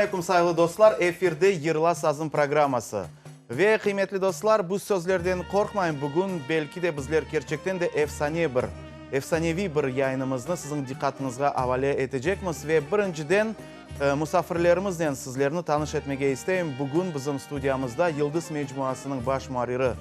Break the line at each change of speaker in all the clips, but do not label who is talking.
aleyküm, sayğılı dostlar! Efirde Yırla sazım programması. Ve, qıymetli dostlar, bu sözlerden qorqmayım, bugün, belki de, bizler kerçekten de efsane bir, efsaneviy bir yayınımıznı siziñ diqqatıñızğa avale etecekmiz. Ve birinciden, musafirlerimiznen sizlerni tanış etmege isteyim. Bugün bizim studiyamızda Yıldız mecmuasınıñ baş muarriri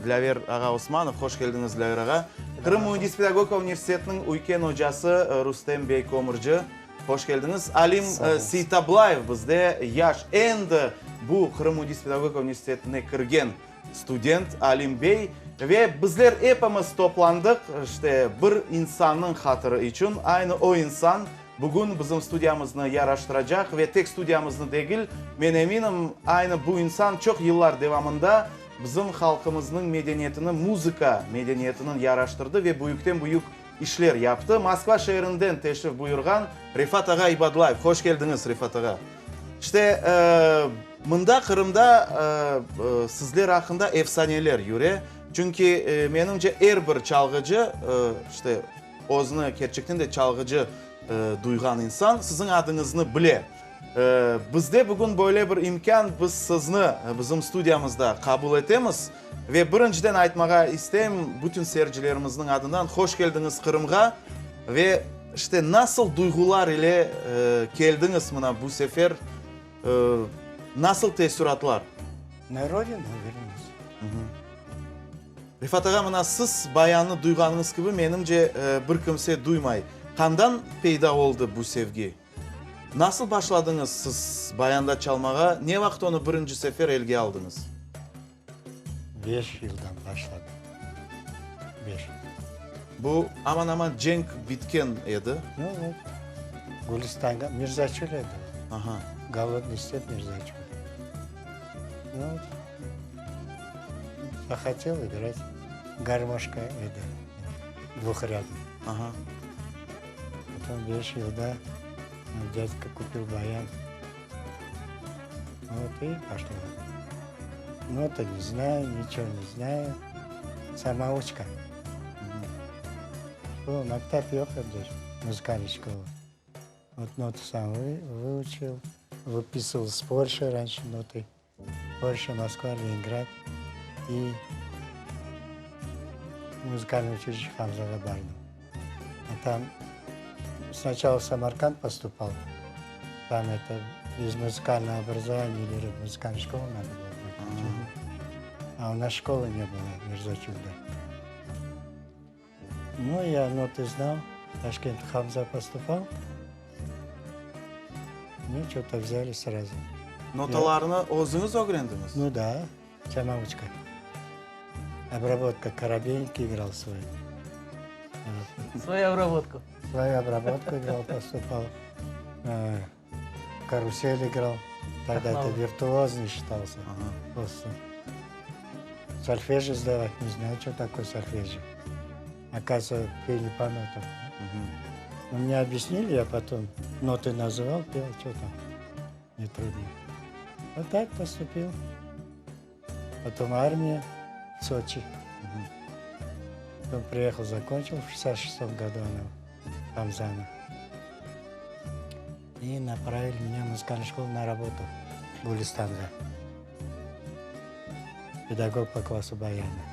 Dilâver ağa Osmanov. Hoş keldiñiz, Dilâver ağa. Qırım müendis-pedagogika universitetiniñ üyken ocası Rustem bey Kömürci. Hoş keldiñiz. Alim Seytablayev bizde, yaş, endi bu Qırım müendis-pedagogika universitetine kirgen student Alim bey. Ve bizler epimiz toplandıq, işte, bir insannıñ hatırı içün. Aynı o insan bugün bizim studiyamıznı yaraştıracaq ve tek studiyamıznı degil, men eminim, aynı bu insan çoq yıllar devamında bizim halqımıznıñ medeniyetini, muzıka medeniyetiniñ yaraştırdı ve büyükten-büyük işler yaptı. Moskva şeerinden teşrif buyurğan Refat ağa İbadlayev. Hoş keldiñiz, Refat ağa. İşte, mında, Qırımda, sizler aqqında efsaneler yüre. Çünki, menimce, er bir çalğıcı, işte, özüni kerçekten de çalğıcı duyğan insan siziñ adıñıznı bile. Bizde bugün böyle bir imkân, biz sizni bizim studiyamızda qabul etemiz. Ve birinciden aytmağa isteyim, bütün seyircilerimizniñ adından hoş keldiñiz Qırımğa ve işte nasıl duyğular ile keldiñiz mına bu sefer, nasıl teessüratlar?
Na Rodinu vernuсь.
Refat ağa, mına siz bayannı duyğanıñız kibi, menimce, bir kimse duymay. Qandan peyda oldı bu sevgi? Nasıl başladıñız siz bayanda çalmağa, ne vaqıt onı birinci sefer elge aldıñız?
Beş yıldan başladım. Beş.
Bu aman-aman cenk bitken edi.
Nu, evet. Gülistanğa, Mirzaçöl edi.
Aha.
Golodnıy step Mirzaçöl. Nu, vot. Zahotel igrat. Garmoşka edi. Dvuhrâdnıy.
Aha.
Potom beş yılda dядька kupil bayan. Вот и пошло. Ноты не знаю, ничего не знаю. Самоучка. Şu mektep yoq edi, музыкальный школа. Вот ноты сам выучил, выписывал с Польши раньше ноты. Польша, Moskva, Leningrad и музыкальное училище Hamzağa bardım. А там сначала в Самарканд поступал, там это без музыкального образования или музыкальную школу надо было закончить. А у нас школы не было в Мирзачуле. Ну, я ноты знал, Ташкент Хамза поступал. Ну, что-то взяли сразу.
Notalarnı özüñiz ögrendiñiz?
Ну да, самоучка. Обработка Коробейники играл свою.
Свою обработку.
Свою обработку играл, поступал. Карусель играл. Тогда это виртуозный считался. Просто. Сольфеджио сдавать, не знаю, что такое сольфеджио. Оказывается, пели по нотам. Но мне объяснили, я потом ноты называл, пел, что там, нетрудно. Вот так поступил. Потом армия в Сочи. Потом приехал, закончил в 66 году она, Хамзана. И направили меня в музыкальную школу на работу в Гулистанга. Педагог по классу баяна.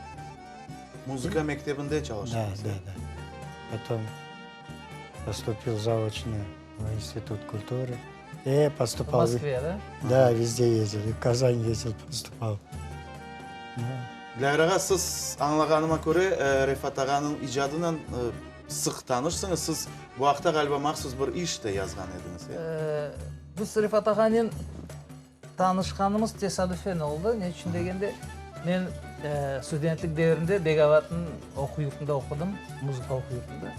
Muzıka mektebinde çalıştıñız?
Да, да, да. Потом поступил заочно в Институт культуры. E, поступал.
В Moskve, da?
Да, везде ездил. И в Казань ездил, поступал.
Dilâver ağa, siz, añlağanıma köre, Refat ağanıñ icadınen sıq tanışsıñız. Siz bu aqta, ğaliba, mahsus bir iş de yazğan ediñiz, e?
Biz Refat ağanen tanışqanımız tesadüfen oldı. Ne içün degende, men studentlik devrinde Begavatnıñ oquv yurtunda oqudım, muzıka oquv yurtunda.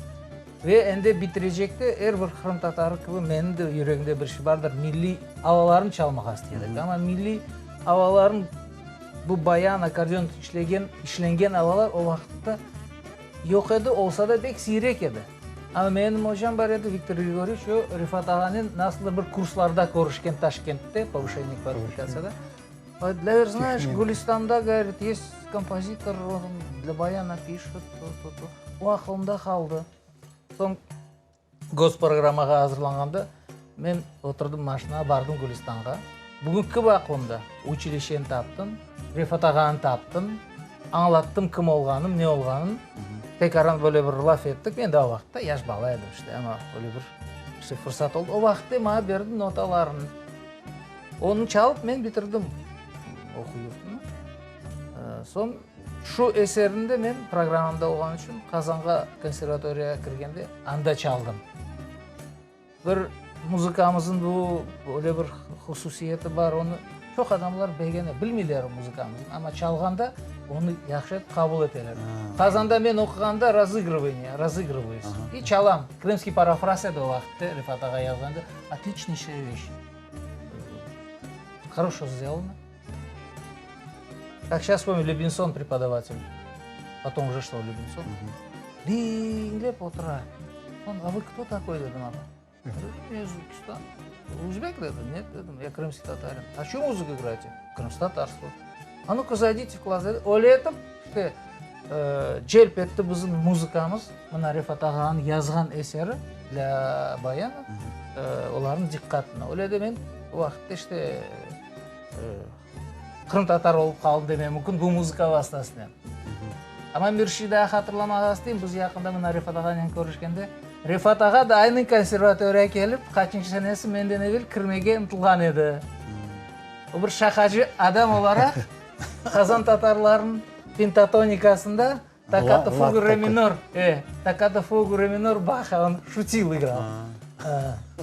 Ve endi bitirecekte er bir qırımtatarı kibi menim de yüregimde bir şey bardır, milliy avalarnı çalmağa istey edik. Amma milliy avalarnı, bu bayan, akkordeon işlegen, işlengen avalar o vaqıtta yoq edi, olsa da pek siyrek edi. Amma menim ocam bar edi, Viktor Grigoryeviç, o Refat ağanen nasıldır bir kurslarda körüşken Taşkentte, povışeniye kvalifikatsiyada. Dilâver, znayeş, Gülistanda, govorit, est kompozitor, on dla bayana pişet, to, to, to. O aqılımda qaldı. Soñ, gosprogrammağa azırlanğanda. Men oturdım maşinağa, bardım Gülistanğa. Bugün kibi aqlımda, uçilişeni taptım, Refat ağanı taptım, añlattım kim olğanım, ne olğanım. Tekaran böyle bir laf ettik. Men de o vaqıtta yaş bala edim işte, amma öyle bir işte fırsat oldı. O vaqıtta maña berdi notalarını. Onı çalıp men bitirdim oquv yurtunı. Soñ şu eserini de men programmamda olğanı içün Qazanğa konservatoriyağa kirgende anda çaldım. Bir muzıkamıznıñ bu öyle bir hususiyeti bar, onı çoq adamlar begene, bilmeyler muzıkamıznı, amma çalğanda onı yahşı etip qabul eteler. Qazanda men oquğanda razıgrovaniye, razıgrovayız, i çalam. Krımskiy parafraz edi o vaqıtte, Refat ağa yazğanda, otliçneyşaya veşç. Horoşo sdelano. Kak şas pomnü, Lebinson prepodavatel, potom uje şlo Lebinson, diñlep otura. Soñ, a vı kto takoy dedim, ağa. Dedim, Özbekistan. Uzbek dedim, net dedim, ya krımskiy tatarin. A çyu muzıku igrayete? Krımskotarskuyu. A nu-ka zaydite v klass dedi. Öyle etip, işte, celp etti bizim muzıkamız, mına Refat ağanıñ yazğan eseri dla bayana, olarnıñ diqqatına. Öyle de men o vaqıtta işte, Qırımtatar olıp qaldım demem mümkün bu muzıka vastasınen. Amma bir şey daa hatırlamağa isteyim, biz yaqında mına Refat ağanen körüşkende, Refat ağa da aynı konservatoriyağa kelip, qaçıncı senesi menden evel kirmege ıntılğan edi. O bir şaqacı adam olaraq, Qazan tatarlarınıñ pentatonikasında Tokata fuga re minor, e, tokata fuga re minor Baha, on şutil igral.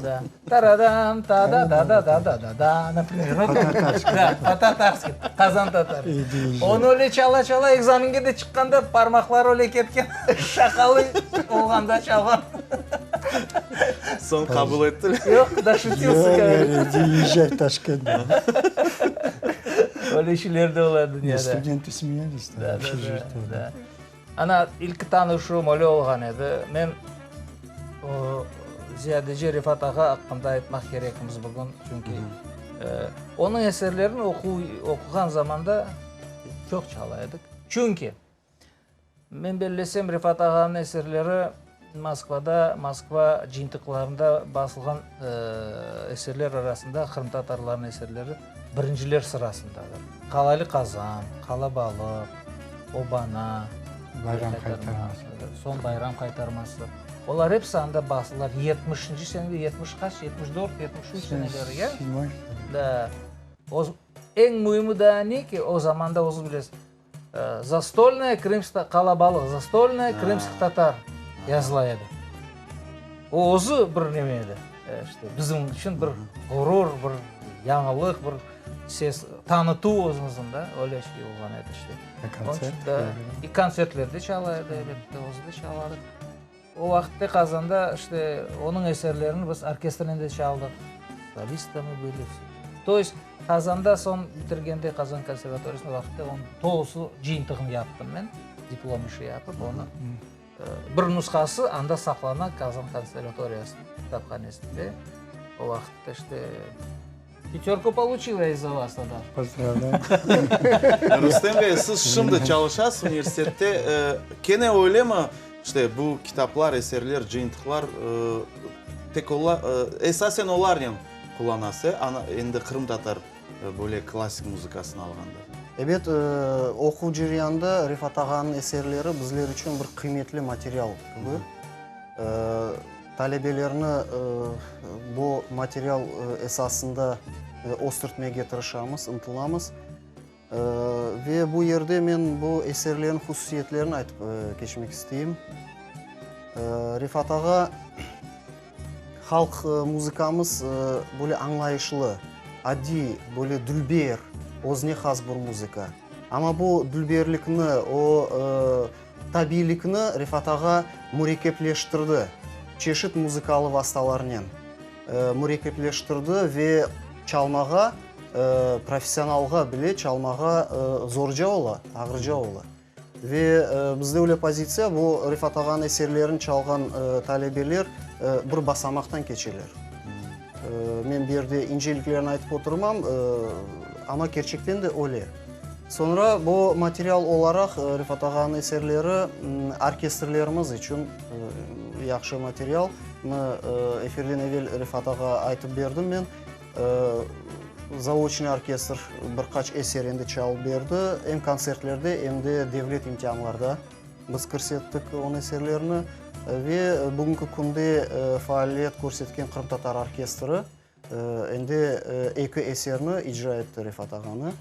Da. Taradam, ta da da da da da da da, naprimer. Po-tatarski. Da, po-tatarski, qazan tatar. Onı öyle çala-çala ekzamenge de çıqqanda parmaqları öyle ketken, şaqalı olğanda çalğan.
Soñ qabul ettiler?
Yoq, doşutilsya, govorit.
Езжай в Ташкент.
Öyle işler de ola dünyada.
Studentı smeялись
da, da, da. Ana, ilki tanışuvım öyle olğan edi. Men o, ziyadece Refat ağa aqqında aytmaq kerekimiz bugün, çünki onıñ eserlerini oquğan zamanda çoq çala edik. Çünki Men bellesem, Refat ağanıñ eserleri Moskvada, Moskva cıyıntıqlarında basılğan eserler arasında qırımtatarlarnıñ eserleri birinciler sırasındadır. Qalaylı qazan, Qalabalıq, Obana,
Bayram qaytarması.
Soñ Bayram qaytarması. Olar episi anda basıldılar. Yetmişinci senede, 70 qaç, 74, 73 seneleri, ya? Da. Eñ müimi daa ne ki, o zamanda, özüñiz bilesiz, Zastolnaya krımska qalabalıq, Zastolnaya krımskih tatar yazıla edi. O özü bir neme edi, işte bizim içün bir ğurur, bir yañılıq, bir ses, tanıtuv özümüzni da, öyle şey olğan edi işte.
Kontsert.
И kontsertlerde çala edi, elbette, özü de çaladı. O vaqıtte Qazanda işte onıñ eserlerini biz orkestrnen de çaldıq, solistami bıli. To est, Qazanda soñ bitirgende Qazan konservatoriyasını o vaqıtte onıñ tolusı cıyıntığını yaptım men, diplom işi yapıp onı. Bir nushası anda saqlana Qazan konservatoriyasınıñ kitaphanesinde. O vaqıtta işte Pятörku poluçil ya iz-za vas togda.
Pozdravlâyu.
Rustem bey, siz şimdi çalışasız universitette. Kene öylemi, işte bu kitaplar, eserler, cıyıntıqlar tek olar, esasen olarnen qullanasız, e, ana, endi qırımtatar böyle klassik muzıkasını alğanda?
Ebet, oquv ceryanında Refat ağanıñ eserleri bizler içün bir qıymetli material kibi. Talebelerni bu material esasında östürtmege tırışamız, ıntılamız. Ve bu yerde men bu eserlerniñ hususiyetlerini aytıp keçmek isteyim. Refat ağa, halq muzıkamız böyle añlayışlı, adiy, böyle dülber, özüne has bir muzıka. Amma bu dülberlikni, o Tabiiylikni Refat ağa mürekkepleştirdi, çeşit muzıkalı vastalarnen mürekkepleştirdi ve çalmağa, professionalğa bile çalmağa zorca ola, ağırca ola. Ve bizde öyle pozitsiya, bu Refat ağanıñ eserlerini çalğan talebeler bir basamaqtan keçeler. Men bu yerde inceliklerini aytıp oturmam, amma kerçekten de öyle. Soñra bu material olaraq Refat ağanıñ eserleri orkestrlerimiz içün yahşı material. Faaliyetini efirden evel Refat ağa aytıp berdim men. Zaoçnıy orkestr bir qaç eser endi çalıp berdi, em kontsertlerde, em de devlet imtianlarda biz kirsettik onıñ eserlerini. Ve bugünki künde faaliyet körsetken qırımtatar orkestri endi eki eserni icra etti Refat ağanı.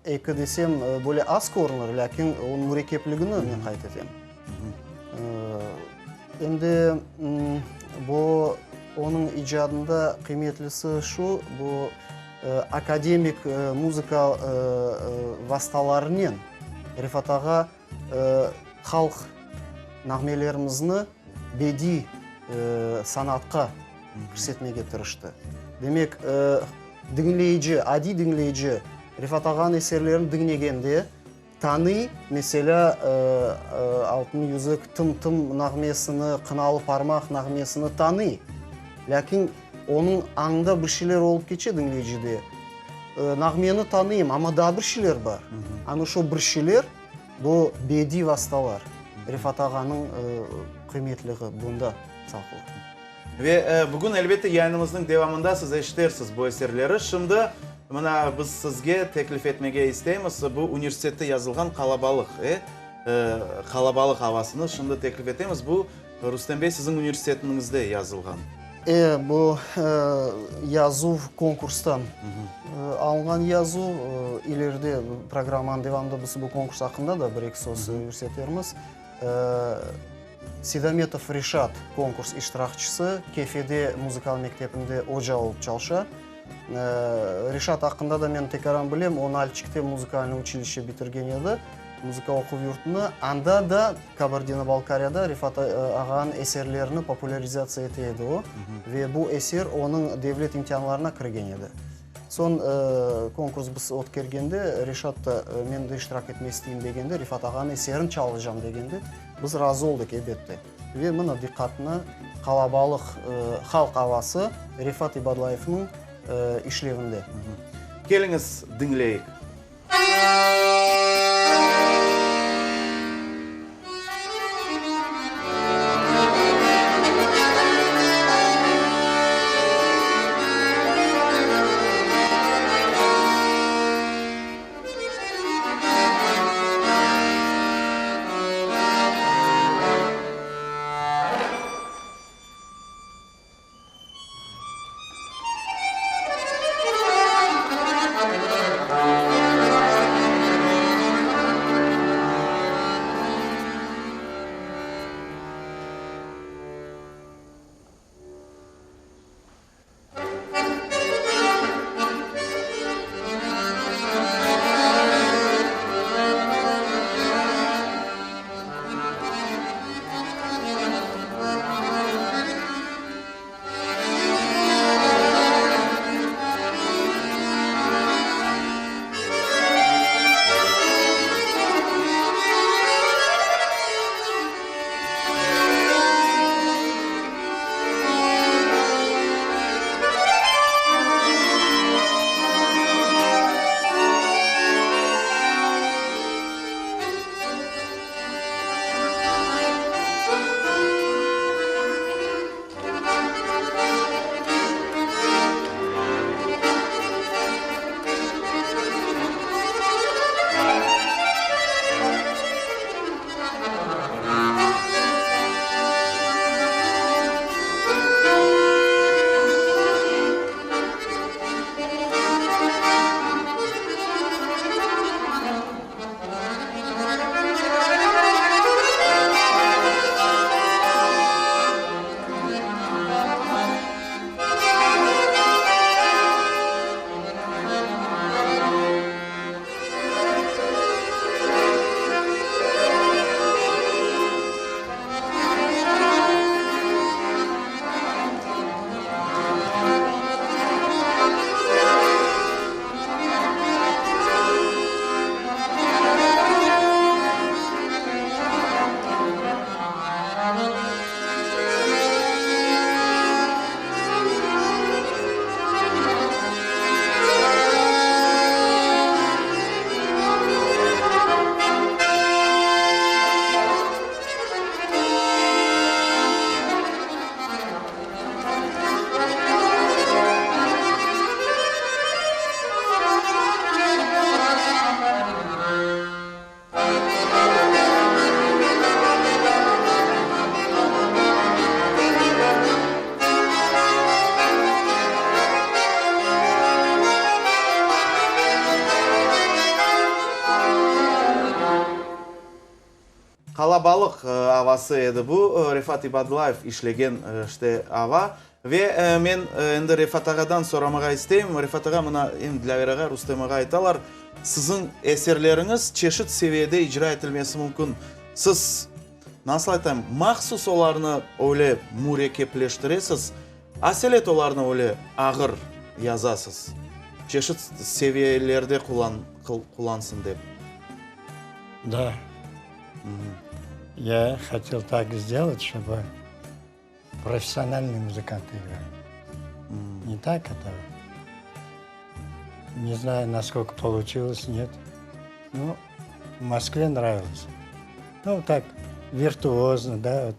Eki desem, böyle az körünir, lâkin onıñ mürekkepligini men qayd etem. Em de bu onıñ icadında qıymetlisi şu, bu akademik muzıka vastalarınen Refat ağa halq nağmelerimizni bediy sanatqa kirsetmege tırıştı. Demek, diñleyici, adiy diñleyici Refat ağanıñ eserlerini diñlegende, Tanıy, meselâ, Altın yüzük, Tım-tım nağmesini, Qınalı parmaq nağmesini tanıy. Lâkin onıñ añında bir şeyler olıp keçe diñleyicide. Nağmeni tanıyım, amma daa bir şeyler bar. Ana şo bir şeyler, bu bediy vastalar. Refat ağanıñ qıymetligi bunda saqlı.
Ve bugün, elbette, yayınımıznıñ devamında siz eşitersiz bu eserleri. Şimdi, mına, biz sizge teklif etmege isteymiz, bu universitette yazılğan qalabalıq, e, qalabalıq avasını şimdi teklif etemiz. Bu, Rustem bey, siziñ universitetiñizde yazılğan.
E, bu yazuv konkurstan alınğan yazuv. İleride programmanıñ devamında biz bu konkurs aqqında da bir-eki söz yürsetermiz. Seydametov Reşat, konkurs iştirakçisi, Kefede muzıkal mektebinde oca olıp çalışa. Reşat aqqında da men tekaran bilem, o Nalçikte muzıkalnıy uçilişçe bitirgen edi, muzıka oquv yurtını. Anda da, Kabardino-Balkariyada Refat ağanıñ eserlerini populârizatsiya ete edi o ve bu eser onıñ devlet imtianlarına kirgen edi. Soñ konkurs biz ötkergende, Reşat da men de iştirak etmek isteyim degende, Refat ağanıñ eserini çalacam degende, biz razı oldıq, elbette. Ve mına diqqatnı qalabalıq halq avası Refat İbadlayevniñ işlevinde.
Keliñiz, diñleyik. Qalabalıq avası edi bu, Refat İbadlayev işlegen işte ava. Ve men endi Refat ağadan soramağa isteyim. Refat ağa, mına em Dilâver ağa, Rustem ağa aytalar, siziñ eserleriñiz çeşit seviyede icra etilmesi mümkün. Siz, nasıl aytayım, mahsus olarnı öyle mürekkepleştiresiz, aselet olarnı öyle ağır yazasız, çeşit seviyelerde qullansın dep.
Da. Ya hotel tak sdelat, ştobı professionalnıy muzıkantı igrali. Ne tak eto, ne znayu, naskolko poluçilos, net. Nu, v Moskve nravilos. Nu, tak virtuozno, da, vot,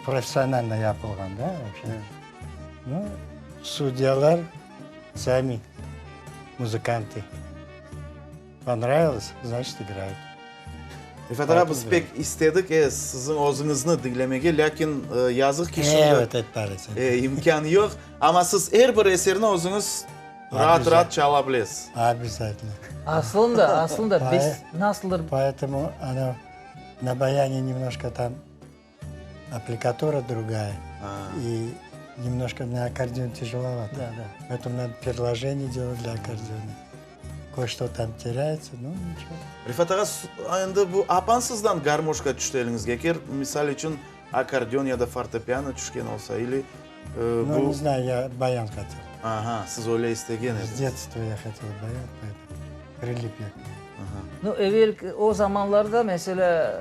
professionalno yapılğan, da, voobşe. Nu, sudyalar sami muzıkantı. Ponravilos, znaçit igrayut.
Refat ağa, biz pek istedik e, siziñ özüñizni diñlemege, lâkin yazıq ki, şimdi
Evet, et
e, imkân yoq. Amma siz er bir eserni özüñiz raat-raat çala bilesiz.
Obязательно.
Aslında, aslında biz nasıldır.
Поэтому ana na bayane nemnожко tam Аппликатура другая. И немножко на аккордеон тяжеловато.
Да, да.
Поэтому надо переложение делать для аккордеона. Кое-что там теряется, ну ничего.
Refat ağa, endi bu apansızdan garmoşka tüşti eliñizge. Eger, misal içün, akkordeon ya da fortepiano tüşken olsa, ili
bu... Nu, ne znаю, ya bayan hotel.
Aha, siz öyle istegen ediñiz.
S detstva ya hotel bayan, poetomu prilip ya k nemu.
Nu, evel, o zamanlarda, meselâ,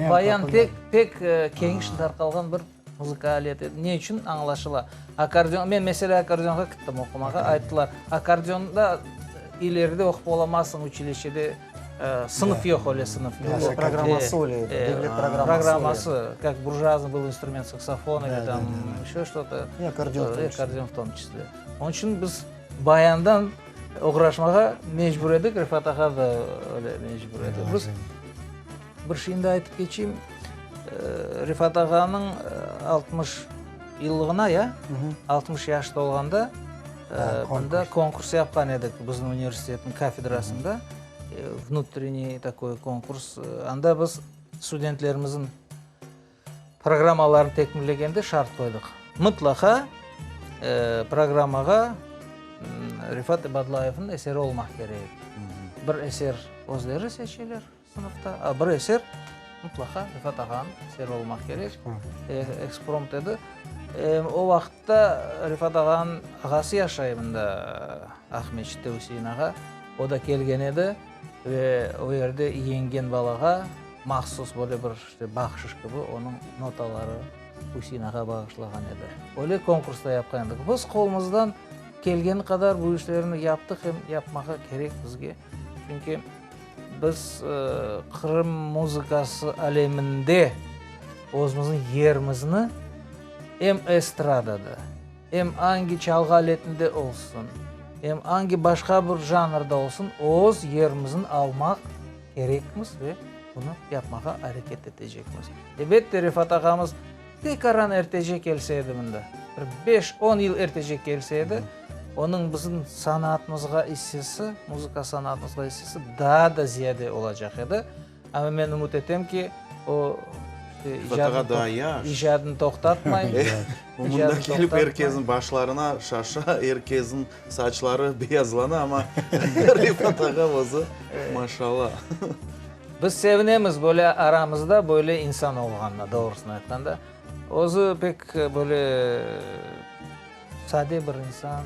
bayan pek, pek keniş tarqalğan bir muzıka aleti edi. Ne içün añlaşıla. Akkordeon, men, meselâ, akkordeonğa kittim oqumağa, ayttılar, akkordeonda ileride oqup olamazsıñ, uçilişçede sınıf yoq, öyle sınıf yoq.
Devlet programması öyle edi, devlet programması.
Programması, kak burjuazный был instrument, saksofon ili tam, еще что-то.
И akkordeon в том числе.
Akkordeon в том числе. Onıñ içün biz bayandan Oğraşmağa mecbur edik, Refat ağa da öyle mecbur edi. Biz bir şeyni de aytıp keçeyim. Refat ağanıñ 60 yıllığına, ya, 60 yaş tolğanda mında konkurs yapqan edik bizim universitetniñ kafedrasında. Vnutrenniy takoy konkurs. Anda biz studentlerimizniñ Programmalarnı tekmillegende şart qoydıq, mıtlaqa programmağa Refat İbadlayevniñ eseri olmaq kerek. Bir eser özleri seçeler sınıfta, a bir eser mıtlaqa Refat ağanıñ eseri olmaq kerek. Ekspromt edi. O vaqıtta Refat ağanıñ ağası yaşay mında, Aqmescitte Üsein ağa. O da kelgen edi ve o yerde yeñgen balağa mahsus böyle bir İşte, bahşış kibi onıñ notaları Üsein ağa bağışlağan edi. Öyle konkursta yapqan edik. Biz qolumızdan kelgeni qadar bu işlerni yaptıq, em yapmağa kerek bizge. Çünki biz Qırım muzıkası aleminde özümizniñ yerimizni em estradada, em angi çalğı aletinde olsun, em angi başqa bir janrda olsun, öz yerimizni almaq kerekmiz ve bunı yapmağa areket etecekmiz. Elbette, Refat ağamız tekaran ertece kelse edi mında, bir beş-on yıl ertece kelse edi, onıñ bizim sanatımızğa issesi, muzıka sanatımızğa issesi daa da ziyade olacaq edi. Amma men ümüt etem ki, o, işte,
Refat ağa daa yaş.
icadını toqtatmay.
O mında kelip er kesniñ başlarına şaşa, er kesniñ saçları beyazlana, amma Refat ağa özü, maşallah.
Biz sevinemiz böyle aramızda böyle insan olğanına, doğrusını aytqanda. Özü pek böyle sade bir insan,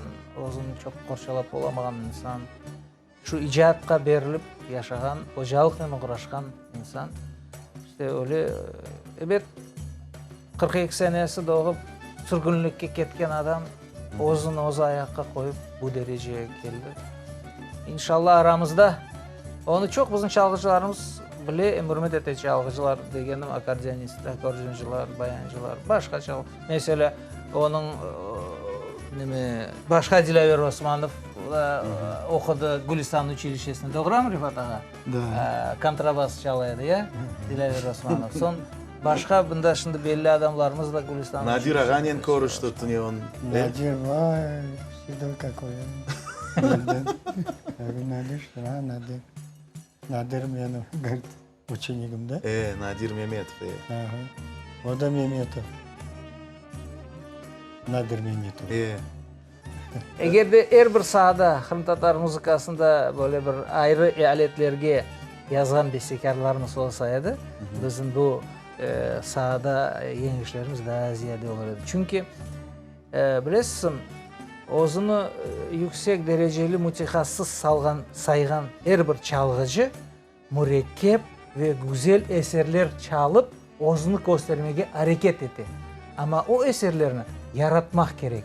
özüni çoq qorçalap olamağan insan. Şu icatqa berilip yaşağan, ocalıqnen oğraşqan insan. İşte öyle, ebet, 42 senesi doğıp, sürgünlikke ketken adam özüni özü ayaqqa qoyıp bu derecege keldi. İnşallah aramızda onı çoq bizim çalğıcılarımız bile, em ürmet ete çalğıcılar degenim, akkordeonist, akkordeoncılar, bayancılar, başqa çal, meselâ, Onıñ neme, başqa Dilâver Osmanov oqudı Gülistan uçilişesinde, doğramı, Refat ağa?
Da.
Kontrabas çala edi, ya, Dilâver Osmanov. Soñ başqa bunda şimdi belli adamlarımız da Gülistan
Nadir ağanen körüşti tünevin.
Nadir, vay, sedoy kakoy, a. Nadir, a, Nadir. Nadir menim, govorit. Uçenigim, da?
E, Nadir Memetov, e.
Aha. O da Memetov. Nadir Memetov.
E.
Eger de er bir saada qırımtatar muzıkasında böyle bir ayrı aletlerge yazğan bestekârlarımız olsa edi, bizim bu saada yeñişlerimiz daa ziyade olur edi. Çünki, bilesizmi, özüni yüksek dereceli mütehassıs salğan, sayğan er bir çalğıcı mürekkep ve güzel eserler çalıp, özüni köstermege areket ete. Amma o eserlerni yaratmaq kerek.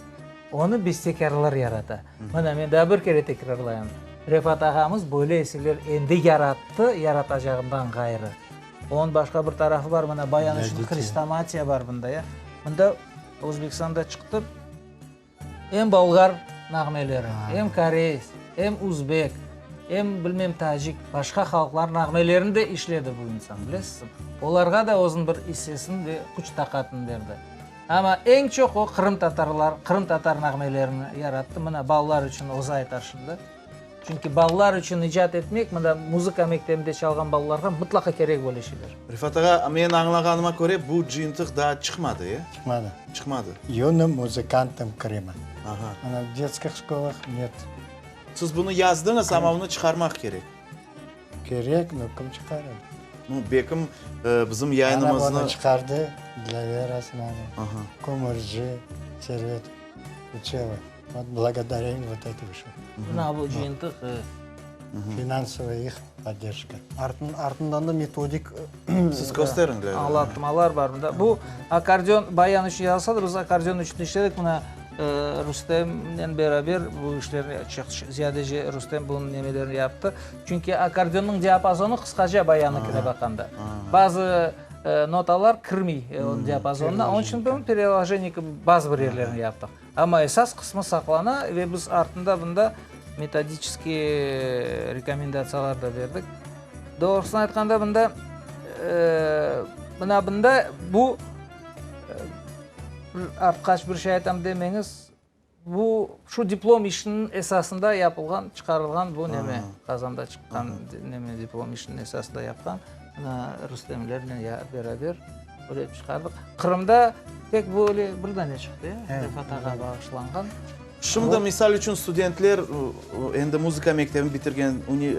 Onı bestekârlar yarata. Mına, men daa bir kere tekrarlayım, Refat ağamız böyle eserler endi yarattı, yaratacağından ğayrı. Onıñ başqa bir tarafı bar, mına, bayan içün hrestomatiya bar bunda, ya. Mında Özbekistanda çıqtı. Em bolğar nağmeleri, em koreys, em uzbek, em, bilmem, tacik, başqa halqlar nağmelerini de işledi bu insan, bilesizmi? Olarğa da özüniñ bir issesini ve küç-taqatını berdi. Amma eñ çoq o qırımtatarlar, qırımtatar nağmelerini yarattı. Mına, balalar içün özü aytar şimdi. Çünki balalar içün icat etmek, mında muzıka mektebinde çalğan balalarğa mıtlaqa kerek böyle şeyler.
Refat ağa, men añlağanıma köre, bu cıyıntıq daa çıqmadı, e?
Çıqmadı.
Çıqmadı.
Yunım muzıkantım Krıma.
Aha.
Mına v detskih şkolah net.
Siz bunı yazdıñız, amma onı çıqarmaq kerek.
Kerek, no kim çıqaradı?
Nu, bekim, bizim yayınımıznı...
Ana bunı çıqardı, Dlâver Osmanov, Kömürci, Servet Uçeva. Vot blagodarâ im vot eto vışlo.
Mına bu cıyıntıq.
Finansovaya ih podderjka.
Artından da metodik.
Siz kösteriñ, Lâle.
Añlatmalar bar mında. Bu akkordeon bayan içün yazılsa da, biz akkordeon içün işledik. Mına Rustemnen beraber bu işlerni çoq ziyadece Rustem bunıñ nemelerini yaptı. Çünki akkordeonnıñ diapazonı qısqaca bayannıkine baqqanda. Bazı notalar kirmey onıñ diapazonına. Onıñ içün bunıñ pereloženiye kibi bazı bir yerlerini yaptıq. Amma esas qısmı saqlana ve biz artında bunda metodiçeskiy rekomendatsiyalar da berdik. Doğrusını aytqanda, bunda, mına bunda bu bir artqaç bir şey aytam demeñiz, bu şu diplom işiniñ esasında yapılğan, çıqarılğan bu neme, Qazanda çıqqan neme diplom işiniñ esasında yapqan, mına Rustemlernen beraber. Öyle çıqardıq. Qırımda tek böyle bir dane çıqtı, ya, Refat ağa bağışlanğan.
Şimdi, misal içün, studentler, endi muzıka mektebini bitirgen,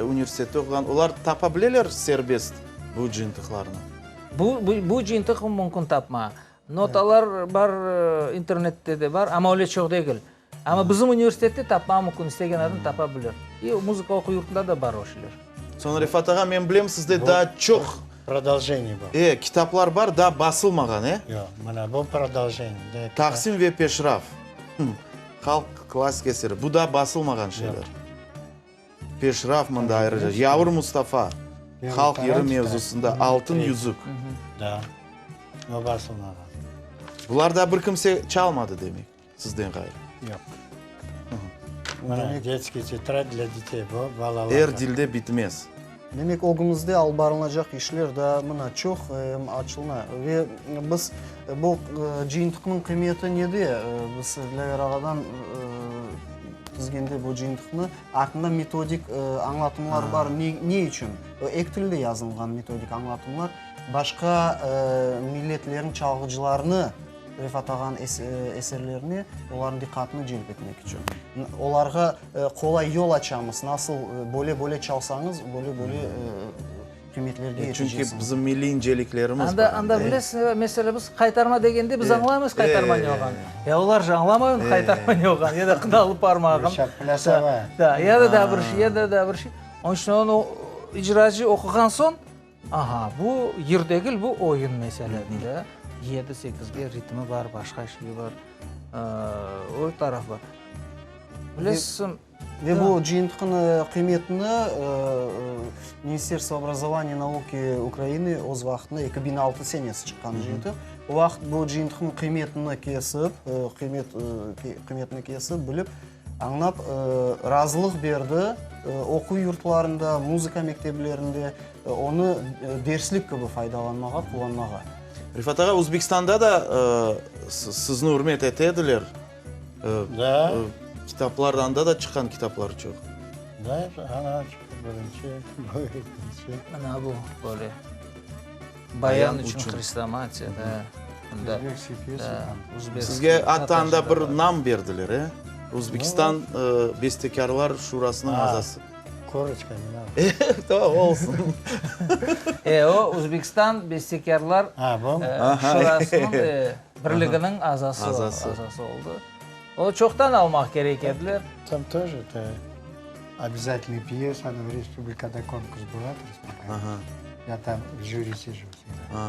universitette oquğan, olar tapa bileler serbest bu cıyıntıqlarnı?
Bu, bu cıyıntıq mümkün tapma. Notalar bar, internette de bar, amma öyle çoq degil. Amma bizim universitette tapmağa mümkün, istegen adam tapa bilir. İ muzıka oquv yurtunda da bar o şeyler.
Soñra, Refat ağa, men bilem, sizde daa çoq.
Prodolženiye bu.
E, kitaplar bar, daa basılmağan, e?
Yoq, mına bu prodolženiye.
Taqsim ve peşraf, halq klassik eseri, bu daa basılmağan şeyler. Peşraf mında ayrıca, Yavur Mustafa, halq yırı mevzusında, Altın yüzük.
Da, o basılmağan.
Bular daa bir kimse çalmadı, demek. Sizden ğayrı.
Yoq. Mına, detskiy tetrad dlâ detey, bu balalarğa.
Er dilde bitmez.
Demek, ögümizde alıp barılacaq işler daa mına çoq, em açılına. Ve biz bu cıyıntıqnıñ qıymeti nede? Biz Dilâver ağadan tizgende bu cıyıntıqnı, artında metodik añlatımlar bar. Ne, ne içün? Eki tilde yazılğan metodik añlatımlar. Başqa milletlerniñ çalğıcılarını Refat ağanıñ eserlerine olarnıñ diqqatını celp etmek içün. Olarğa qolay yol açamız, nasıl böyle-böyle çalsañız, böyle-böyle qıymetlerge yeteceksiñiz.
Çünki bizim milliy inceliklerimiz bar.
Anda, anda bilesiñmi, meselâ, biz qaytarma degende biz añlaymız qaytarma ne olğanını. Ya olar же añlamay onı qaytarma ne olğanını, ya da qınalı parmağın. Da, ya da daa bir şey, ya da daa bir şey. Onıñ içün onı icracı oquğan soñ, Aha, bu yır degil, bu oyun, meselâ, da, yedi, sekizge ritmi bar, başqa şeyi bar, o taraf bar. Bilesiñ.
Ve bu cıyıntıqnıñ qıymetini Ministerstvo obrazovaniya i nauki Ukrainı öz vaqtında, 2006 senesi çıqqan cıyıntıq, o vaqıt bu cıyıntıqnıñ qıymetini kesip, qıymet, qıymetini kesip, bilip, Añlap, razılıq berdi, oquv yurtlarında, muzıka mekteplerinde onı derslik kibi faydalanmağa, qullanmağa.
Refat ağa, Özbekistanda da sizni ürmet ete ediler.
Da.
Kitaplar, anda da çıqqan kitaplar çoq.
Da, ana çıqtı. Birinci, bu ekinci.
Mına bu böyle. Bayan içün hrestomatiya, da. Mında.
Özbekskiy pesa tam.
Uzbekskiy.
Sizge atta anda bir nam berdiler, e? Özbekistan Bestekârlar Şurasınıñ azası.
Korıçka ne nado.
Tamam, olsun.
E, o, Özbekistan Bestekârlar Şurasınıñ birliginiñ azası azası oldı. O, çoqtan almaq kerek ediler.
Tam тоже это обязательный pyesa, ana respublikada konkurs bula, respublika. Ya tam v jüri sijу всегда.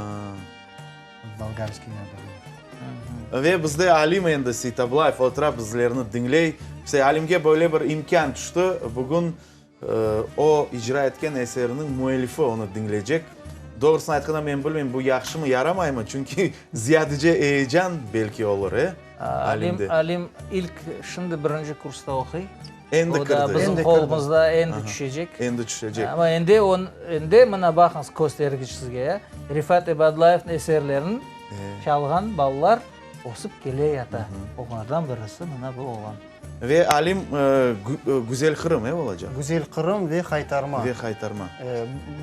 Bolgarskiy nado было.
Ve bizde Alim endi Seytablayev otura, bizlerni diñley. İşte, Alimge böyle bir imkân tüşti, bugün o icra etken eseriniñ müellifi onı diñleycek. Doğrusını aytqanda, men bilmeyim, bu yahşımı, yaramaymı, çünki ziyadece eyecan belki olur, e, Alimde.
Alim ilk şimdi birinci kursta oquy.
Endi
O da
kirdi.
bizim qolumızda endi tüşecek.
Endi tüşecek.
Amma endi on, endi mına baqıñız köstergiç sizge, ya, Refat Ebadlayevniñ eserlerini çalğan balalar ösip kele yata. Olardan birisi mına bu oğlan.
Ve Alim, Güzel Qırım, e, olacaq?
Güzel Qırım ve Haytarma.
Ve Haytarma.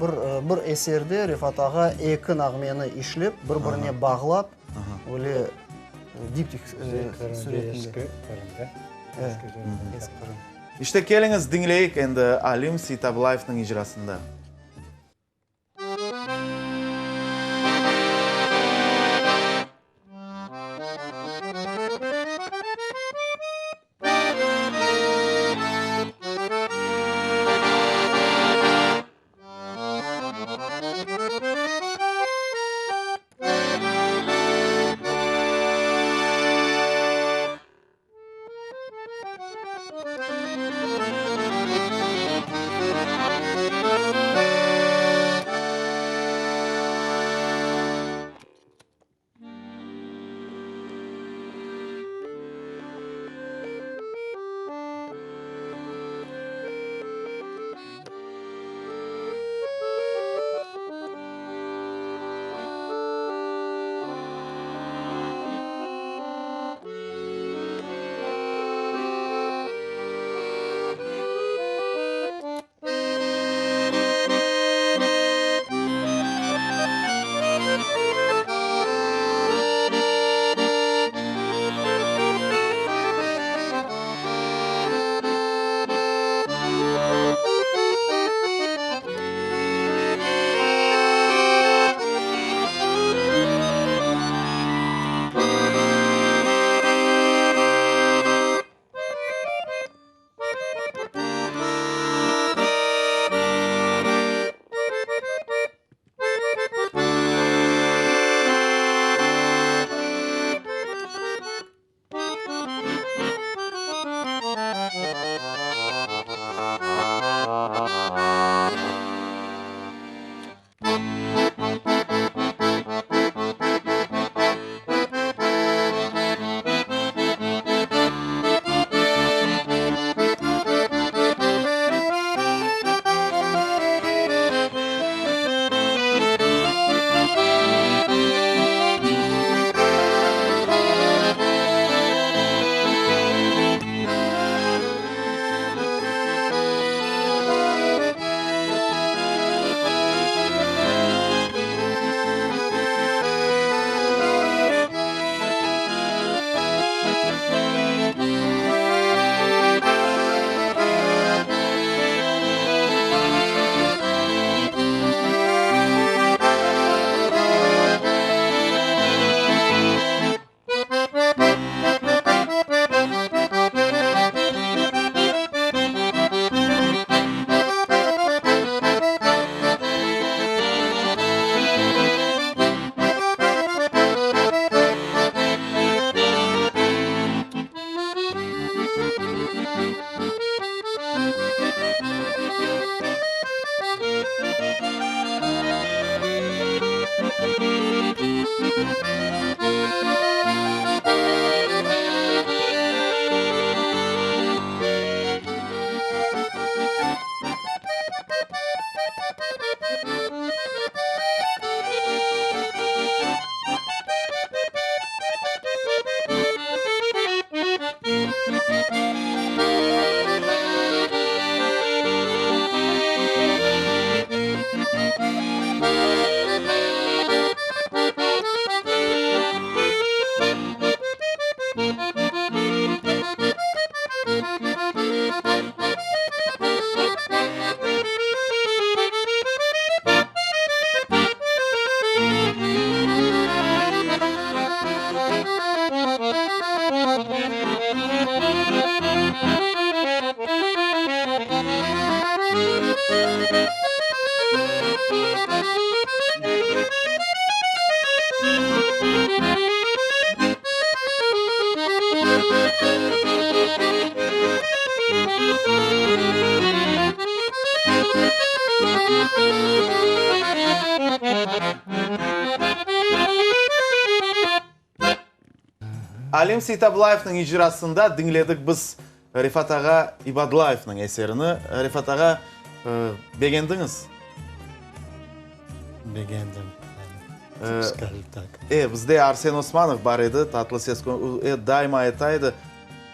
Bir, bir eserde Refat ağa eki nağmeni işlep, bir-birine bağlap, öyle diptih suretinde.
Eski Qırım, da?
Eski Qırım.
İşte, keliñiz, diñleyik endi Alim Seytablayevniñ icrasında. Alim Seytablayevniñ icrasında diñledik biz Refat ağa İbadlayevniñ eserini. Refat ağa, begendiñiz?
Begendim. Skajı tak.
E, bizde Arsen Osmanov bar edi, tatlı ses, daima ayta edi,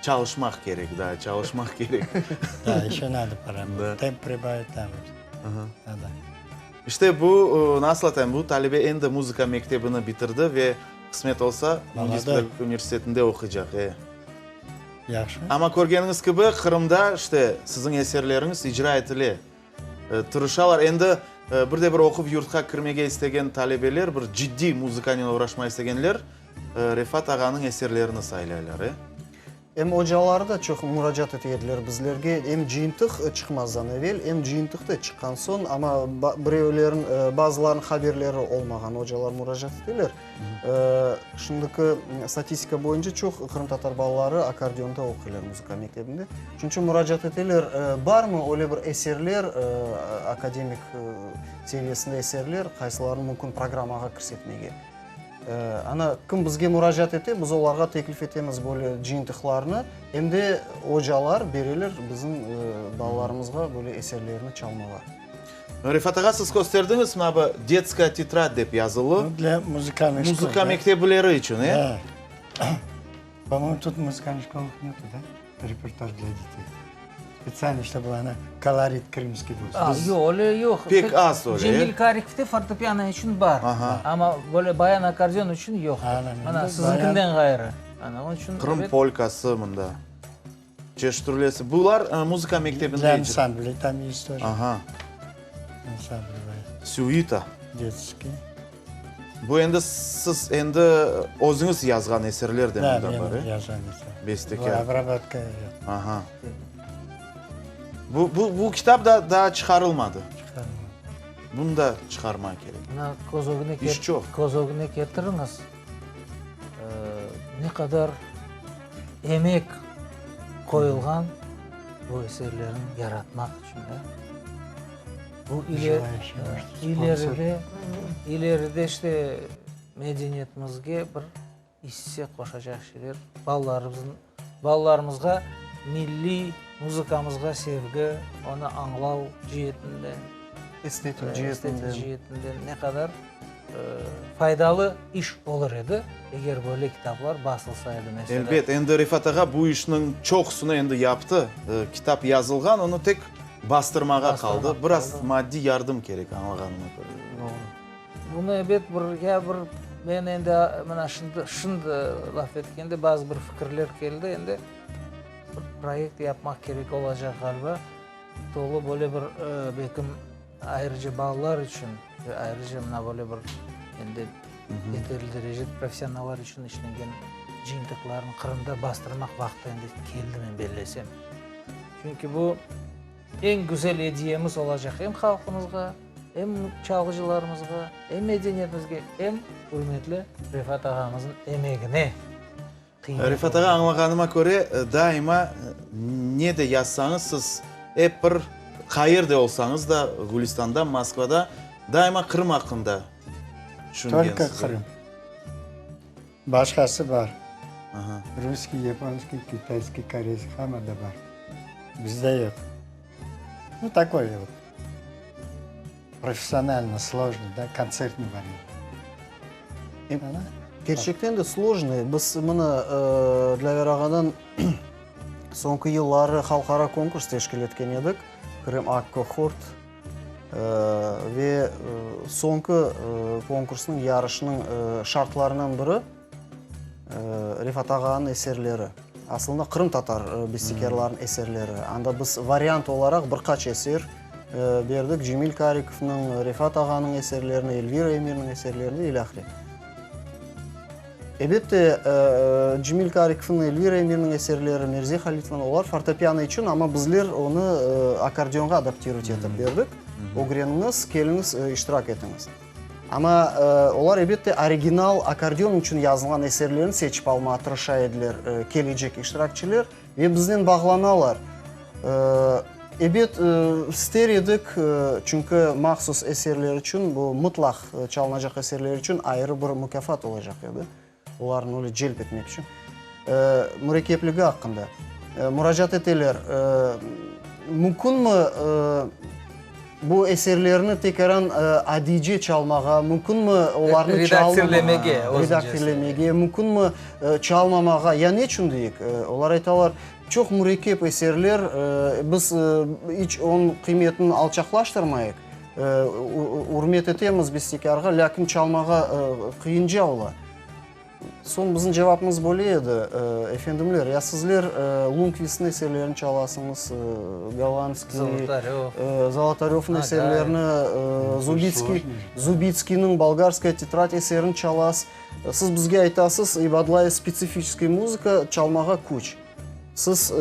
çalışmaq kerek, da, çalışmaq kerek.
Da, еще надо поработать. Temp pribavить там. Надо.
İşte bu, nasıl aytayım, bu talebe endi muzıka mektebini bitirdi ve qısmet olsa, Müendis pedagogika universitetinde oquycaq, e.
Yahşı.
Amma körgeniñiz kibi, Qırımda, işte, siziñ eserleriñiz icra etile. Tırışalar. Endi bir de bir oquv yurtqa kirmege istegen talebeler, bir ciddiy muzıkanen oğraşmağa istegenler Refat ağanıñ eserlerini saylaylar, e.
Em ocaları da çoq muracaat ete ediler bizlerge, em cıyıntıq çıqmazdan evel, em cıyıntıq da çıqqan soñ, amma birevlerin, bazılarınıñ haberleri olmağan ocalar muracaat eteler. Şimdiki statistika boyunca çoq qırımtatar balaları akkordeonda oquylar muzıka mektebinde. Şunıñ içün muracaat eteler, barmı öyle bir eserler, akademik seviyesinde eserler, qaysılarını mümkün programmağa kirsetmege? Ana, kim bizge muracaat ete, biz olarğa teklif etemiz böyle cıyıntıqlarnı, em de ocalar bereler bizim balalarımızğa böyle eserlerni çalmağa.
Refat ağa, siz kösterdiñiz, mına bu Detskaya tetrad dep yazılı.
Bu для muzıkalnıy şkol,
Muzıka mektebleri içün, e?
Da. Po-moyemu, тут muzıkalnıy şkolах netu, da, repertuar для detey. Spetsialno, ştobı ona kolorit krımskiy bolsun.
A, yoq, öyle yoq.
Pek az öyle, e?
Cemil Karikovte fortepiano içün bar. Amma böyle bayan akkordeon içün yoq. Mına siziñkinden ğayrı. Ana, onıñ içün.
Qırım polkası mında. Çeşit türlüsi. Bular muzıka mektebinde
Для ansambley tam est тоже.
Aha.
Ansambl
Süita.
Detskiy.
Bu endi siz endi özüñiz yazğan eserler de mında bar, e?
Da, menim yazğan eserler.
Bestekâr.
Bu obrabotka.
Aha. Bu, bu, bu kitap da daa çıqarılmadı.
Çıqarılmadı.
Bunı da çıqarmaq kerek.
Mına köz ögüne
İş çoq.
Köz ögüne ketiriñiz, ne qadar emek qoyulğan bu eserlerni yaratmaq içün, da. Bu ileride, ileride işte medeniyetimizge bir isse qoşacaq şeyler, balalarımıznıñ, balalarımızğa milliy muzıkamızğa sevgi, onı añlav ceetinden,
estetik ceetinden,
estetik ceetinden ne qadar faydalı iş olur edi, eger böyle kitaplar basılsa edi, meselâ.
Elbet, endi Refat ağa bu işniñ çoqusını endi yaptı. Kitap yazılğan, onı tek bastırmağa qaldı. Biraz maddiy yardım kerek, añlağanıma köre.
Doğru.
Bunı ebet bir, ya bir, men endi mına şimdi, şimdi laf etkende bazı bir fikirler keldi, endi bir proyekt yapmaq kerek olacaq ğaliba, tolu böyle bir, belkim, ayrıca balalar içün ve ayrıca mına böyle bir endi yeterli derecede professionallar içün işlengen cıyıntıqlarnı Qırımda bastırmaq vaqtı endi keldi, men bellesem. Çünki bu eñ güzel ediyemiz olacaq em halqımızğa, em çalğıcılarımızğa, em medeniyetimizge, em ürmetli Refat ağamıznıñ emegine qıymet
Refat ağa, añlağanıma köre, daima ne de yazsañız, siz ep bir qayerde olsañız da, Gülistanda, Moskvada, daima Qırım aqqında tüşüngensiz.
Tolko Qırım. Başqası bar. Russkiy, yaponskiy, kitayskiy, koreyskiy, hamma da bar. Bizde yoq. Nu, takoy vot, professionalno, slojnıy, da, kontsertnıy variant. Ana.
Kerçekten de slojnıy. Biz mına Dlâver ağadan soñki yılları halqara konkurs teşkil etken edik, Krım Akko-Hort. Ve soñki konkursnıñ, yarışnıñ şartlarından biri Refat ağanıñ eserleri, aslında qırımtatar bestekârlarınıñ eserleri. Anda biz variant olaraq bir qaç eser berdik, Cemil Karikovnıñ, Refat ağanıñ eserlerini, Elvira Emirniñ eserlerini ve ilâhre. Elbette, Cemil Karikovnıñ, Elvira Emirniñ eserleri, Mirze Halitovnıñ, olar fortepiano içün, amma bizler onı akkordeonğa adaptirovat etip berdik. Ögreniñiz, keliñiz, iştirak etiñiz. Amma olar, elbette, original akkordeon içün yazılğan eserlerni seçip almağa tırışa ediler kelecek iştirakçiler ve biznen bağlanalar. Ebet, ister edik, çünki mahsus eserler içün, bu mıtlaq çalınacaq eserler içün ayrı bir mukâfat olacaq edi, olarnı öyle celp etmek içün. Mürekkepligi aqqında muracaat eteler, mümkünmi bu eserlerni tekâran adiyce çalmağa, mümkünmi olarnı çalmamağa, redaktirlemege, mümkünmi çalmamağa, ya neçün deyik? Olar aytalar, Çoq mürekkep eserler, biz iç onıñ qıymetini alçaqlaştırmayıq, ürmet etemiz bestekârğa, lâkin çalmağa qıyınca ola. Soñ bizim cevapımız böyle edi, Efendimler, ya sizler Lundkvistniñ eserlerini çalasıñız, Gollandskiy, Zolotarövniñ eserlerini, Zubitskiy, Zubitskiyniñ Bolgarskaya tetrad eserini çalasız. Siz bizge aytasız, İbadlay spetsifiçeskiy muzıka çalmağa küç. Siz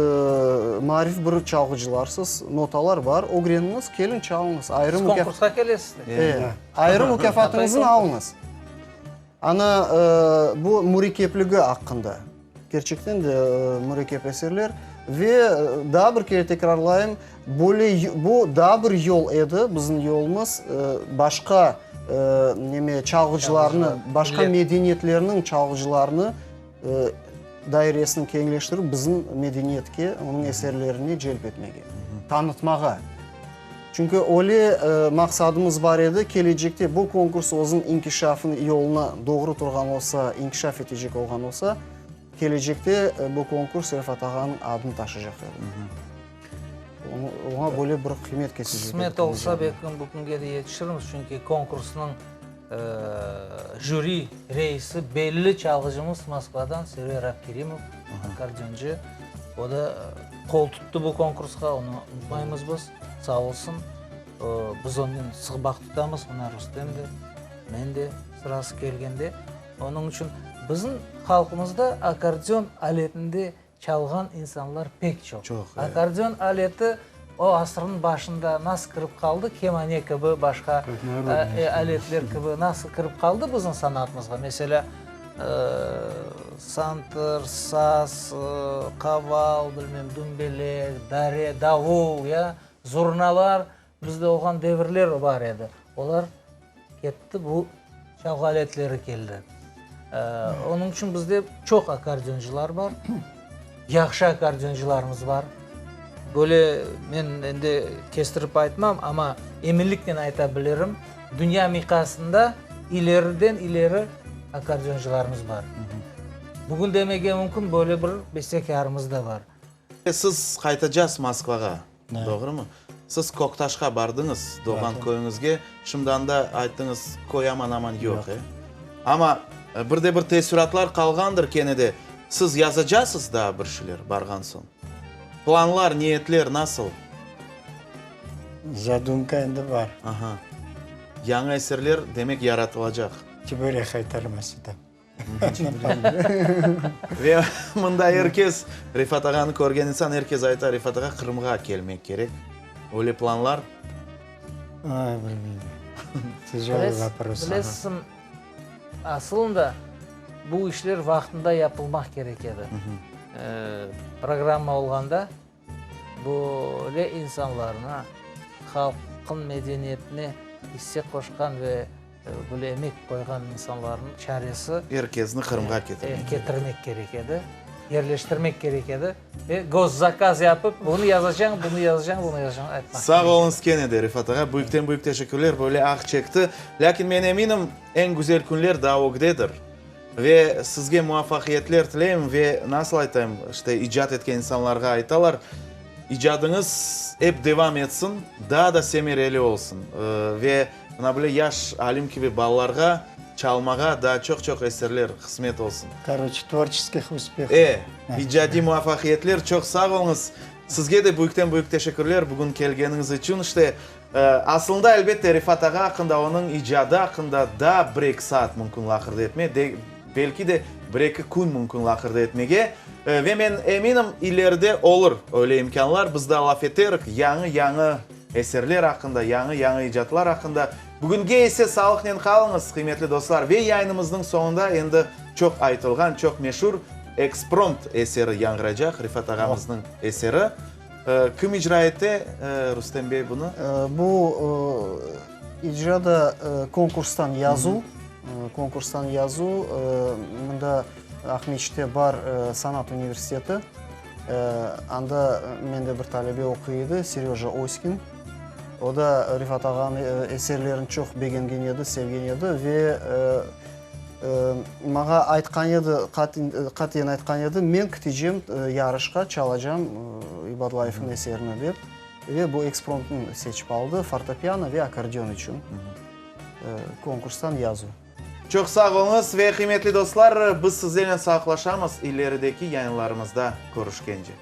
maarif bir çalğıcılarsız, notalar bar, ögreniñiz, keliñ çalıñız. Ayrı
Siz konkursqa kelesiz de.
E, ayrı mukâfatıñıznı alıñız. Ana, bu mürekkepligi aqqında. Kerçekten de mürekkep eserler. Ve daa bir kere tekrarlayım, böyle bu daa bir yol edi, bizim yolumız, başqa neme çalğıcılarnı, başqa medeniyetlerniñ çalğıcılarını dairesini keñleştirip, bizim medeniyetke, onıñ eserlerine celp etmege, tanıtmağa. Çünki öyle maqsadımız bar edi, kelecekte bu konkurs özüniñ inkişafını yoluna doğru turğan olsa, inkişaf etecek olğan olsa, kelecekte bu konkurs Refat ağanıñ adını taşıycaq edi. Oña böyle bir qıymet kesecek edik.
Qısmet olsa, belki bu künge de yetişirmiz, çünki konkursnıñ jüri reisi belli çalğıcımız Moskvadan Server Abkerimov, akkordeoncı. O da qol tuttı bu konkursqa, onı unutmaymız biz, sağ olsun. Biz onnen sıq bağ tutamız, mına Rustem de, men de sırası kelgende. Onıñ içün bizim halqımızda akkordeon aletinde Çalğan insanlar pek çoq.
Çoq, evet.
Akkordeon aleti o asırnıñ başında nasıl kirip qaldı, kemane kibi, başqa aletler kibi nasıl kirip qaldı bizim sanatımızğa? Meselâ, santır, saz, qaval, bilmem, dumbelek, dare, davul, ya, zurnalar bizde olğan devirler bar edi. Olar ketti, bu çalğı aletleri keldi. Onıñ içün bizde çoq akkordeoncılar bar, yahşı akkordeoncılarımız bar. Böyle men endi kestirip aytmam, amma eminliknen ayta bilirim, dünya miqyasında ileriden ileri akkordeoncılarımız bar. Bugün demege mümkün, böyle bir bestekârımız da bar.
Siz qaytacasız Moskvağa. Doğrumı? Siz Köktaşqa bardıñız, doğğan köyüñizge. Şimdi anda, ayttıñız, köy aman-aman yoq, e? Amma bir de bir teessüratlar qalğandır kene de. Siz yazacasız daa bir şeyler barğan soñ? Planlar, niyetler nasıl?
Zadumka endi bar.
Aha. Yañı eserler, demek, yaratılacaq.
Çibörek qaytarması da.
Ve mında er kes, Refat ağanı körgen insan, er kes ayta, Refat ağa Qırımğa kelmek kerek. Öyle planlar?
Ay, bilmeyim. Tyajolıy vopros.
Bilesiñ, asılında bu işler vaqtında yapılmaq kerek edi. Programma olğanda böyle insanlarnı, halqın medeniyetine isse qoşqan ve Böyle emek qoyğan insanlarnıñ çaresi.
Er kesni Qırımğa ketirmek.
Ketirmek kerek edi, yerleştirmek kerek edi ve gozzakaz yapıp, bunı yazacañ, bunı yazacañ, bunı yazacañ aytmaq.
Sağ oluñız kene de, Refat ağa, büyükten-büyük teşekkürler, böyle ah çekti. Lâkin men eminim, eñ güzel künler daa ögdedir. Ve sizge muvafaqiyetler tileyim ve, nasıl aytayım, işte, icat etken insanlarğa aytalar, icadıñız ep devam etsin, daa da semereli olsun. Ve mına böyle yaş Alim kibi balalarğa çalmağa daa çoq-çoq eserler qısmet olsun.
Karoçe, tvorçeskih uspehov.
E, icadiy muvafaqiyetler, çoq sağ oluñız. Sizge de büyükten-büyük teşekkürler bugün kelgeniñiz içün. İşte, Asılında, elbette, Refat ağa aqqında, onıñ icadı aqqında daa bir-eki saat mümkün laqırdı etme, de, belki de bir-eki kün mümkün laqırdı etmege. Ve men eminim, ileride olur öyle imkânlar, biz daa laf eterik yañı-yañı eserler aqqında, yañı-yañı icatlar aqqında. Bugünge ise sağlıqnen qalıñız, qıymetli dostlar, ve yayınımıznıñ soñunda endi çoq aytılğan, çoq meşur Ekspromt eseri yañğıraycaq, Refat ağamıznıñ eseri. Kim icra ete, Rustem bey, bunı?
Bu icra da konkurstan yazuv, konkurstan yazuv. Mında Aqmescitte bar sanat universiteti, anda mende bir talebe oquy edi, Seröja Oskin. O da Refat ağanıñ eserlerini çoq begengen edi, sevgen edi ve maña aytqan edi, qatiyen aytqan edi, men kitecem yarışqa, çalacam İbadlayevniñ eserini dep. Ve bu ekspromtnı seçip aldı, fortepiano ve akkordeon içün konkurstan yazuv.
Çoq sağ oluñız ve qıymetli dostlar, biz sizlernen sağlıqlaşamız, ilerideki yayınlarımızda körüşkence.